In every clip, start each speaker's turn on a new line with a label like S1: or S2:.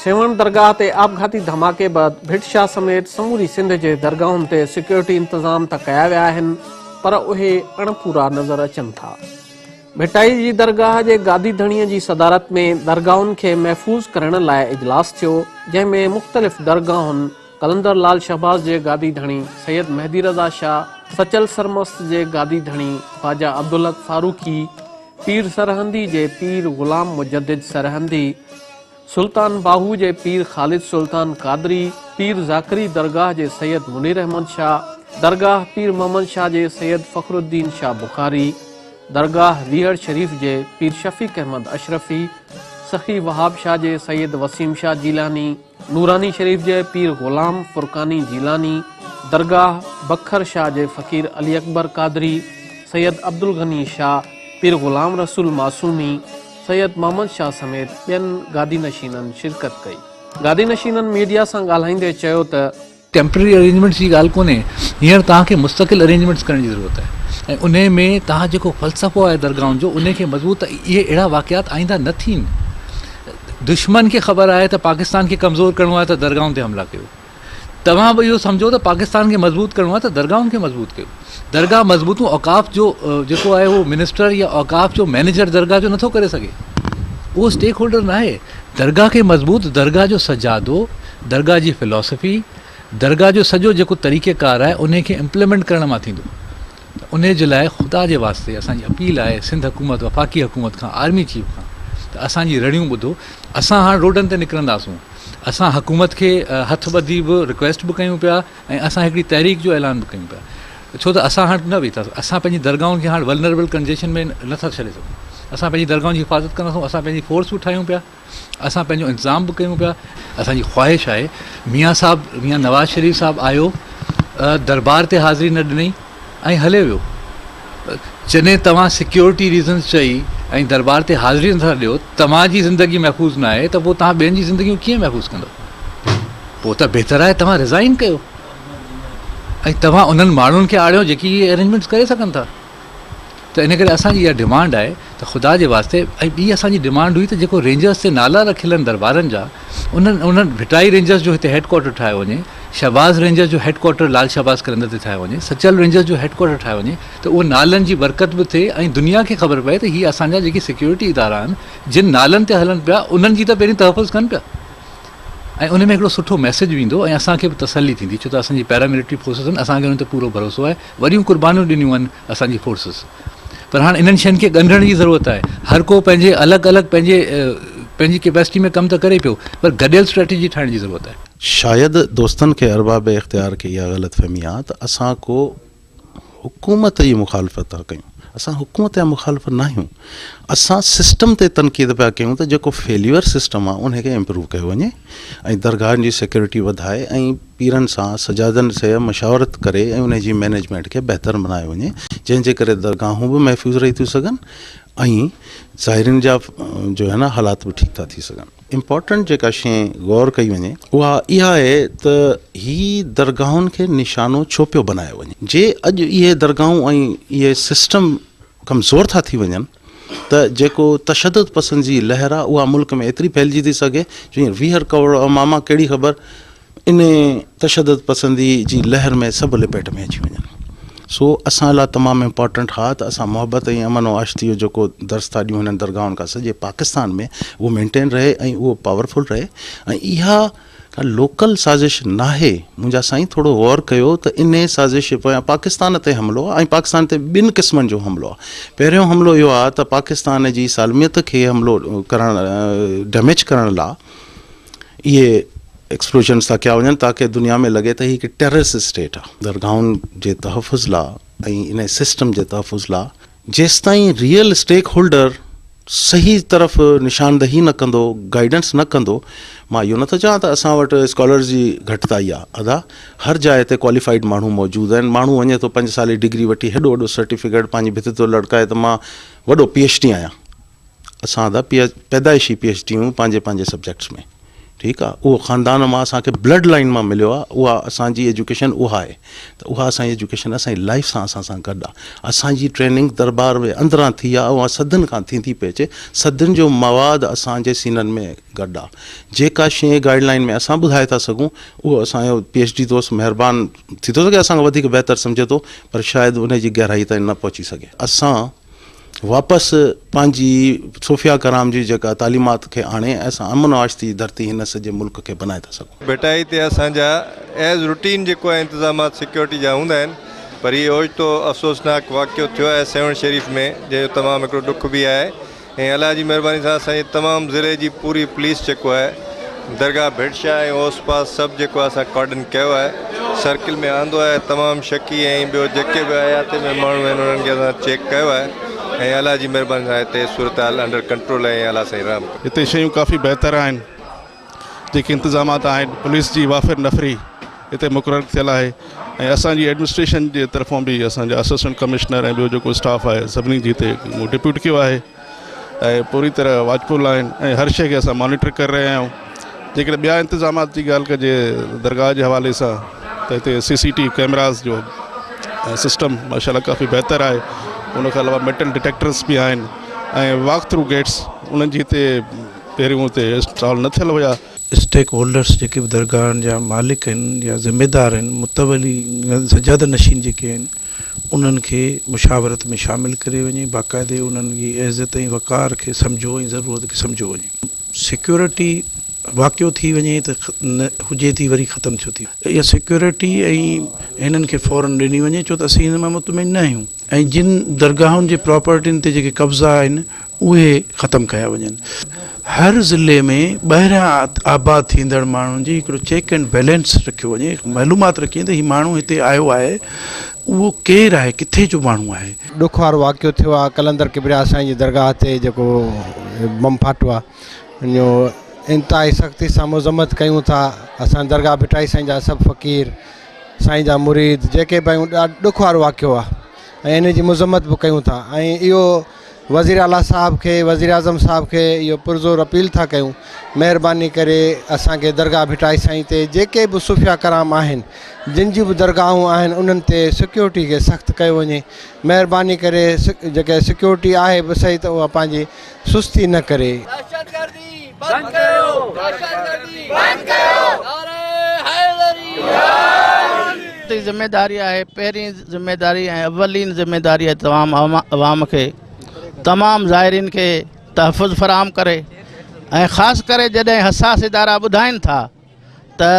S1: سيوهڻ درگاهه تي آپگهاتي ڌماڪي بعد ڀٽ شاهه سميت سموري سنڌ جي درگاهن تي سيڪيورٽي انتظام ته ڪيا ويا آهن پر اهي اڻپورا نظر اچن ٿا. ڀٽائي جي درگاهه جي گادي ڌڻيء جي صدارت ۾ درگاهن کي محفوظ ڪرڻ لاء اجلاس ٿيو جنهن ۾ مختلف درگاهن قلندر لال شهباز جي گادي ڌڻي سيد مهدي رضا شاهه، سچل سرمست جي گادي ڌڻي خواجه عبدالحق فاروقي، پير سرهندي جي پير غلام مجدد سرهندي، سلطان باهو جي پير خالد سلطان قادري، پير ذاڪري درگاهه جي سيد منير احمد شاهه، درگاهه پير محمد شاهه جي سيد فخرالدين شاهه بخاري، درگاهه ويهڙ شريف جي پير شفيق احمد اشرفي، سخي وهاب شاهه جي سيد وسيم شاهه جيلاني، نوراني شريف جي پير غلام فرقاني جيلاني، درگاهه بکر شاهه جي فقير علي اڪبر قادري، سيد عبدالغني شاهه، پير غلام رسول معصومي، سيد محمد شاهه سميت ٻين گادي نشينن شرڪت ڪئي. گادي نشينن ميڊيا سان ڳالهائيندي چيو ته.
S2: ٽيمپرري ارينجمينٽس جي ڳالهه ڪونهي، هينئر توهان کي مستقل ارينجمينٽس ڪرڻ جي ضرورت آهي ۽ انهي ۾ توهان جيڪو فلسفو آهي درگاهن جو انهي کي مضبوط ته اهي اهڙا واقعات آئنده نه ٿين. دشمن کي خبر آهي ته پاڪستان کي ڪمزور ڪرڻو آهي ته درگاهن تي حملا ڪيو. توهان به اهو سمجهو ته پاڪستان کي مضبوط ڪرڻو آهي ته درگاهن کي مضبوط ڪيو. درگاهه مضبوطون اوقاف جو جيڪو آهي اهو منسٽر يا اوقاف جو مئنيجر درگاهه جو نٿو ڪري سگهي. اهو اسٽيڪ هولڊر ناهي. درگاهه کي مضبوط درگاهه جو سجادو، درگاهه جي فلاسفي، درگاهه جو سڄو جيڪو طريقه ڪار آهي انهي کي امپليمينٽ ڪرڻ مان ٿيندو ته انهي جي لاء خدا جي واسطي اسان جي اپيل آهي سنڌ حڪومت وفاقي حڪومت کان آرمي چيف کان ته اسان جي رڙيون ٻڌو اسان هاڻ روڊن تي نڪرنداسون اسان حڪومت کي هٿ ٻڌي به رڪويسٽ به ڪيون پيا ۽ اسان هڪڙي تحريڪ جو اعلان به ڪيون پيا ڇو ته اسان هاڻ نه ويٺاسون اسان پنهنجي درگاهن کي هاڻ ولنربل ڪنڊيشن ۾ نه ٿا ڇڏي سگهون اسان پنهنجي درگاهن جي حفاظت ڪنداسون اسان پنهنجي فورس به ٺاهيون پيا اسان پنهنجو انتظام به ڪيون پيا اسان جي خواهش آهي ميان صاحب ميان نواز شريف صاحب آيو دربار تي حاضري نه ڏني ۽ هلي ويو جڏهن توهان سيڪيورٽي ريزنز چئي ۽ دربار تي حاضري نٿا ڏيو توهان جي زندگي محفوظ نه آهي ته پوء توهان ٻين جي زندگيون ڪيئن محفوظ ڪندو پوء ته بهتر آهي توهان ريزائن ڪيو ۽ توهان انهن ماڻهن کي آڻيو جيڪي اهي ارينجمينٽس ڪري سگهن ٿا ته ان ڪري اسان جي اها ڊمانڊ آهي ته خدا جي واسطي ۽ ٻي اسان جي ڊمانڊ هئي ته جيڪو رينجرس تي نالا رکيل آهن دربارن جا انهن انهن ڀٽائي رينجرس جو هتي هيڊ ڪوارٽر ٺاهيو وڃي شهباز رينجرس جو هيڊ ڪوارٽر لال شهباز قلندر تي ٺاهيو وڃي سچل رينجرس جو هيڊ ڪوارٽر ٺاهيو وڃي ته اهو نالن جي برڪت به ٿئي ۽ دنيا کي خبر پئي ته هي اسان جا جيڪي سيڪيورٽي ادارا آهن جن نالن تي هلن پيا انهن جي ته پهرين تحفظ ڪن پيا ۽ ان ۾ هڪڙو سٺو ميسيج ويندو ۽ اسان کي به تسلي ٿيندي ڇو ته اسان جي پيرا ملٽري فورسز آهن اسان کي انهن تي پورو ڀروسو آهي وڏيون قربانيون ڏنيون آهن اسان جي فورسز پر هاڻ انهن شين کي ڳنڍڻ جي ضرورت آهي هر ڪو پنهنجي الڳ الڳ پنهنجي پنهنجي ڪيپيسٽي ۾ ڪم ته ڪري پيو پر گڏيل اسٽريٽجي ٺاهڻ جي ضرورت آهي.
S3: شايد دوستن کي ارباب اختيار کي اها غلط فهمي آ ته اسان ڪو حڪومت جي مخالفت ٿا ڪيون، اسان حڪومت جا مخالف ناهيون، اسان سسٽم تي تنقيد پيا ڪيون ته جيڪو فيليور سسٽم آهي ان کي امپروو ڪيو وڃي ۽ درگاهن جي سيڪيورٽي وڌائي ۽ پيرن سان سجادن سي مشاورت ڪري ۽ ان جي مئنيجمينٽ کي بهتر بنايو وڃي جنهن جي ڪري درگاهون به محفوظ رهي ٿيون سگهن ۽ زائرين جا جو آهي نه حالات به ٺيڪ ٿا ٿي سگهن. امپارٽنٽ جيڪا شيء غور ڪئي وڃي اها اها آهي ته هي درگاهن کي نشانو ڇو پيو بنايو وڃي؟ جي اڄ اهي درگاهون ۽ اهي سسٽم ڪمزور ٿا ٿي وڃن ته جيڪو تشدد پسند جي لهر آهي اها ملڪ ۾ ايتري ڦهلجي ٿي سگهي جو هينئر 20 ڪروڙ ماما ڪهڙي خبر انهي تشدد پسندي جي لهر ۾ سڀ لپيٽ ۾ اچي وڃن. سو اسان لا تمام امپارٽنٽ ها ته اسان محبت ۽ امن و آشتي جو جيڪو درس ٿا ڏيون هنن درگاهن کان سڄي پاڪستان ۾ اهو مينٽين رهي ۽ اهو پاورفل رهي ۽ اها ڪا لوڪل سازش ناهي منهنجا سائين ٿورو غور ڪيو ته انهي سازش جي پويان پاڪستان تي حملو آهي ۽ پاڪستان تي ٻن قسمن جو حملو آهي پهريون حملو اهو آهي ته پاڪستان جي سالميت کي حملو ڪرڻ ڊيميج ڪرڻ لا اهي ايڪسپلوشنز ٿا ڪيا وڃن تاڪه دنيا ۾ لڳي ته هي هڪ ٽيررسٽ اسٽيٽ آ. درگاهن جي تحفظ لا ۽ انهي سسٽم جي تحفظ لا جيستائين ريئل اسٽيڪ هولڊر صحيح طرف نشاندهي نه ڪندو گائيڊنس نه ڪندو مان اهو نٿو چوان ته اسان وٽ اسڪالرز جي گهٽتائي آ ادا هر جاء تي ڪواليفائيڊ ماڻهو موجود آهن ماڻهو وڃي ٿو پنج سالي ڊگري وٺي هيڏو وڏو سرٽيفڪيٽ پنهنجي ڀت تي لڙڪائي ته مان وڏو پي ايڇ ڊي آهيان اسان ادا پيدائشي پي ايڇ ڊي آهيون پنهنجي پنهنجي سبجيڪٽس ۾ ٺيڪ آ اهو خاندان مان اسان کي بلڊ لائين مان مليو آ اها اسان جي ايجوڪيشن اها آهي ته اها اسان جي ايجوڪيشن اسان جي لائيف سان اسان سان گڏ آ اسان جي ٽريننگ دربار ۾ اندران ٿي آ اها صدين کان ٿيندي پئي اچي صدين جو مواد اسان جي سينن ۾ گڏ آ جيڪا شيء گائيڊ لائين ۾ اسان ٻڌائي ٿا سگهون اهو اسان جو پي ايڇ ڊي دوست مهربان ٿي ٿو سگهي اسان کان وڌيڪ بهتر سمجهي ٿو پر شايد ان جي گهرائي تائين نه پهچي سگهي اسان واپس پنهنجي صوفياء ڪرام جي جيڪا تعليمات کي آڻي اسان امن و آشتي جي ڌرتي هن سڄي ملڪ کي بنائي ٿا سگهون.
S4: ڀٽائي تي اسان جا ايز روٽين جيڪو آهي انتظامات سيڪيورٽي جا هوندا آهن پر هي اوچتو افسوسناڪ واقعو ٿيو آهي سيوهڻ شريف ۾ جنهن جو تمام هڪڙو ڏک به آهي ۽ الله جي مهرباني سان اسان جي تمام ضلعي جي پوري پوليس جيڪو آهي درگاهه ڀٽ شاهه ۽ اوس پاس سڀ جيڪو آهي اسان ڪارڊن ڪيو آهي سرڪل ۾ آندو آهي تمام شڪي ۽ ٻيو جيڪي به احاطي ۾ ماڻهو آهن انهن کي اسان چيڪ ڪيو آهي ۽ الله جي مهرباني سان هتي صورتحال انڊر ڪنٽرول آهي ۽ الله سائين رحم ڪندو.
S5: هتي شيون ڪافي بهتر آهن جيڪي انتظامات آهن پوليس جي وافر نفري هتي مقرر ٿيل آهي ۽ اسان جي ايڊمنسٽريشن جي طرفان به اسان جا اسسٽنٽ ڪمشنر ۽ ٻيو جيڪو اسٽاف آهي سڀني جي هتي مون ڊپيوٽ ڪيو آهي. ۽ پوري طرح واچ فل آهن ۽ هر شيء کي اسان مانيٽر ڪري رهيا آهيون جيڪڏهن ٻيا انتظامات جي ڳالهه ڪجي درگاهه جي حوالي سان ته هتي سي سي ٽي ڪيمراز جو سسٽم ماشاء الله ڪافي بهتر آهي ان کان علاوه ميٽل ڊٽيڪٽرس به آهن ۽ واڪ ٿرو گيٽس انهن جي هتي پهريون هتي انسٽال نه ٿيل هيا.
S6: اسٽيڪ هولڊرس جيڪي به درگاهن جا مالڪ آهن يا ذميدار آهن متولي سجاده نشين جيڪي آهن انهن کي مشاورت ۾ شامل ڪري وڃي باقاعدي انهن جي عزت ۽ وقار کي سمجهيو ۽ ضرورت کي سمجهيو وڃي. سيڪيورٽي واقعو ٿي وڃي ته نه هجي ٿي وري ختم ٿيو ٿي اها سيڪيورٽي ۽ هنن کي فورن ڏني وڃي ڇو ته اسين هن مان مطمئن نه آهيون ۽ جن درگاهن جي پراپرٽين تي جيڪي قبضا آهن اهي ختم ڪيا وڃن. هر ضلعي ۾ ٻاهريان آباد ٿيندڙ ماڻهن جي هڪڙو چيڪ اينڊ بيلنس رکيو وڃي، معلومات رکي وڃي ته هي ماڻهو هتي آيو آهي اهو ڪير آهي ڪٿي جو ماڻهو آهي.
S7: ڏک وارو واقعو ٿيو آهي قلندر ڪبريا سائين جي درگاهه تي جيڪو بم ڦاٽو آهي ان جو انتهائي سختي سان مذمت ڪيون ٿا اسان درگاهه ڀٽائي سائين جا سڀ فقير سائين جا مريد جيڪي به آهيون ڏاڍو ڏک وارو واقعو آهي ۽ ان جي مذمت به ڪيون ٿا ۽ اهو وزير اعليٰ صاحب کي وزير اعظم صاحب کي اهو پرزور اپيل ٿا ڪيون مهرباني ڪري اسان کي درگاهه ڀٽائي سائين تي جيڪي به صوفيا ڪرام آهن جن جون به درگاهون آهن انهن تي سيڪيورٽي کي سخت ڪيو وڃي مهرباني ڪري جيڪا سيڪيورٽي آهي به سهي ته اها پنهنجي سستي نه ڪري.
S8: دهشتگردي بند ڪيو دهشتگردي بند ڪيو نعره حيدري.
S9: تي ذميداري آهي پهرين ذميداري ۽ اولين ذميداري آهي تمام عوام کي تمام زائرين کي تحفظ فراهم ڪري ۽ خاص ڪري جڏهن حساس ادارا ٻڌائين ٿا ته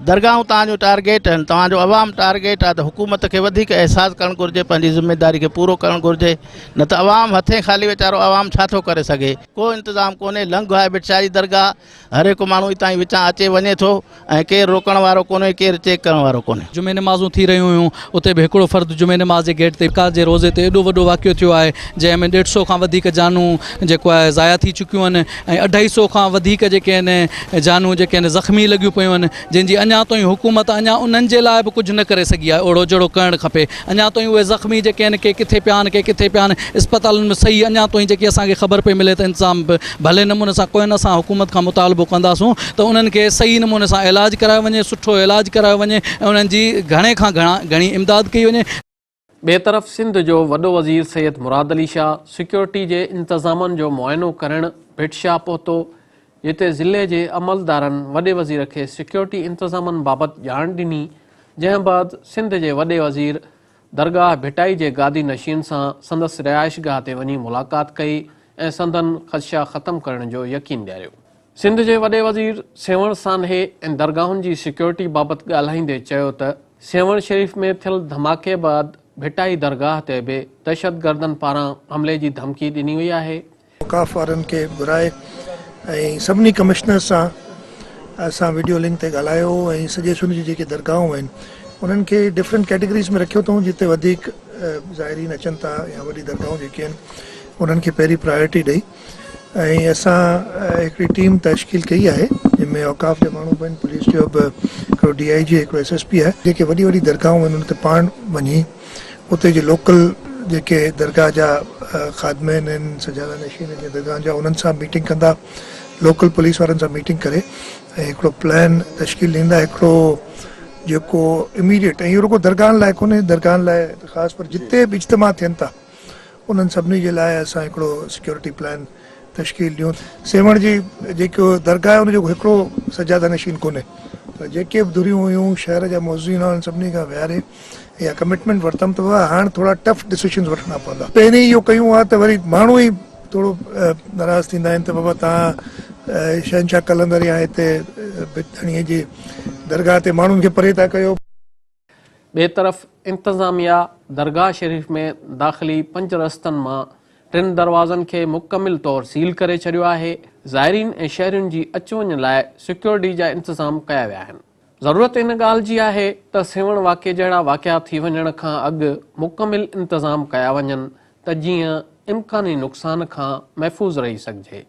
S9: درگاهون توهان جو ٽارگيٽ آهن توهان جو عوام ٽارگيٽ آهي ته حڪومت کي وڌيڪ احساس ڪرڻ گهرجي پنهنجي ذميداري کي پورو ڪرڻ گهرجي نه ته عوام هٿين خالي ويچارو عوام ڇا ٿو ڪري سگهي ڪو انتظام ڪونهي لنگهه آهي ڀٽ شاهه جي درگاهه هر هڪ ماڻهو اتان ئي وچان اچي وڃي ٿو ۽ ڪير روڪڻ وارو ڪونهي ڪير چيڪ ڪرڻ وارو ڪونهي.
S2: جمعي نمازون ٿي رهيون هيون اتي به هڪڙو فرد جمعي نماز جي گيٽ تي سرڪار جي روضي تي ايڏو وڏو واقعو ٿيو آهي جنهن ۾ ڏيڍ سئو کان وڌيڪ جانون جيڪو آهي ضايع ٿي چڪيون آهن ۽ اڍائي سئو کان وڌيڪ جيڪي آهن جانون جيڪي آهن زخمي لڳيون پيون آهن جن جي اڃا تائين حڪومت اڃا انهن جي لاء به ڪجهه نه ڪري سگهي آهي اوڙو جهڙو ڪرڻ کپي اڃا تائين اهي زخمي جيڪي آهن ڪي ڪٿي پيا آهن ڪي ڪٿي پيا آهن اسپتالن ۾ صحيح اڃا تائين جيڪي اسان کي خبر پئي ملي ته انتظام به ڀلي نموني سان ڪونهن اسان حڪومت کان مطالبو ڪنداسون ته انهن کي صحيح نموني سان علاج ڪرايو وڃي سٺو علاج ڪرايو وڃي ۽ انهن جي گهڻي کان گهڻي امداد ڪئي وڃي.
S1: ٻئي طرف سنڌ جو وڏو وزير سيد مراد علي شاهه سيڪيورٽي جي انتظامن جو معائنو ڪرڻ ڀٽ شاهه پهتو جتي ضلعي جي عملدارن وڏي وزير کي سيڪيورٽي انتظامن بابت ڄاڻ ڏني جنهن بعد سنڌ جي وڏي وزير درگاهه ڀٽائي جي گادي نشين سان سندس رهائشگاهه تي وڃي ملاقات ڪئي ۽ سندن خدشا ختم ڪرڻ جو يقين ڏياريو. سنڌ جي وڏي وزير سيوهڻ سانحي ۽ درگاهن جي سيڪيورٽي بابت ڳالهائيندي چيو ته سيوهڻ شريف ۾ ٿيل ڌماڪي بعد ڀٽائي درگاهه تي به دهشتگردن پاران حملي جي ڌمڪي ڏني وئي آهي.
S10: اوقاف وارن کي گهرائي ۽ سڀني ڪمشنرز سان اسان وڊيو لنڪ تي ڳالهايو ۽ سڄي سنڌ جون جيڪي درگاهون آهن انهن کي ڊفرنٽ ڪيٽيگريز ۾ رکيو اٿئون جتي وڌيڪ زائرين اچن ٿا يا وڏي درگاهون جيڪي آهن انهن کي پهرين پرايورٽي ڏئي ۽ اسان هڪڙي ٽيم تشڪيل ڪئي آهي جنهن ۾ اوقاف جا ماڻهو به آهن پوليس جو به هڪڙو ڊي I جي هڪڙو ايس ايس پي آهي جيڪي وڏي وڏي درگاهون آهن ان تي پاڻ وڃي اتي جي لوڪل جيڪي درگاهه جا خادمين آهن سجاده نشين آهن درگاهن جا انهن سان ميٽنگ ڪندا لوڪل پوليس وارن سان ميٽنگ ڪري ۽ هڪڙو پلان تشڪيل ڏيندا هڪڙو جيڪو اميڊيٽ ۽ اهو رڳو درگاهن لاء ڪونهي درگاهن لاء خاص پر جتي به اجتماع ٿين ٿا انهن سڀني جي لاء اسان هڪڙو سيڪيورٽي پلان تشڪيل ڏيون. سيوهڻ جي جيڪو درگاهه آهي ان جو هڪڙو سجاده نشين ڪونهي پر جيڪي به ڌريون هيون شهر جا معززين انهن سڀني کان ويهاري اها ڪمٽمينٽ ورتم ته بابا هاڻ ٿورا ٽف ڊسيشنز وٺڻا پوندا. پهرين اهو ڪيون ها ته وري ماڻهو ئي ٿورو ناراض ٿيندا آهن ته بابا توهان شهنشاهه قلندر يا هتي ڀٽ ڌڻيء جي درگاهه تي ماڻهن کي پري ٿا ڪيو.
S1: ٻئي طرف انتظاميا درگاهه شريف ۾ داخلي پنج رستن مان ٽن دروازن کي مڪمل طور سيل ڪري ڇڏيو آهي، زائرين ۽ شهرين جي اچ وڃ لاء سيڪيورٽي جا انتظام ڪيا ويا آهن. ضرورت ان ڳالهه جي آهي ته سيوهڻ واقعي جهڙا واقعا ٿي وڃڻ کان اڳ مڪمل انتظام ڪيا وڃن ته جيئن امڪاني نقصان کان محفوظ رهي سگهجي.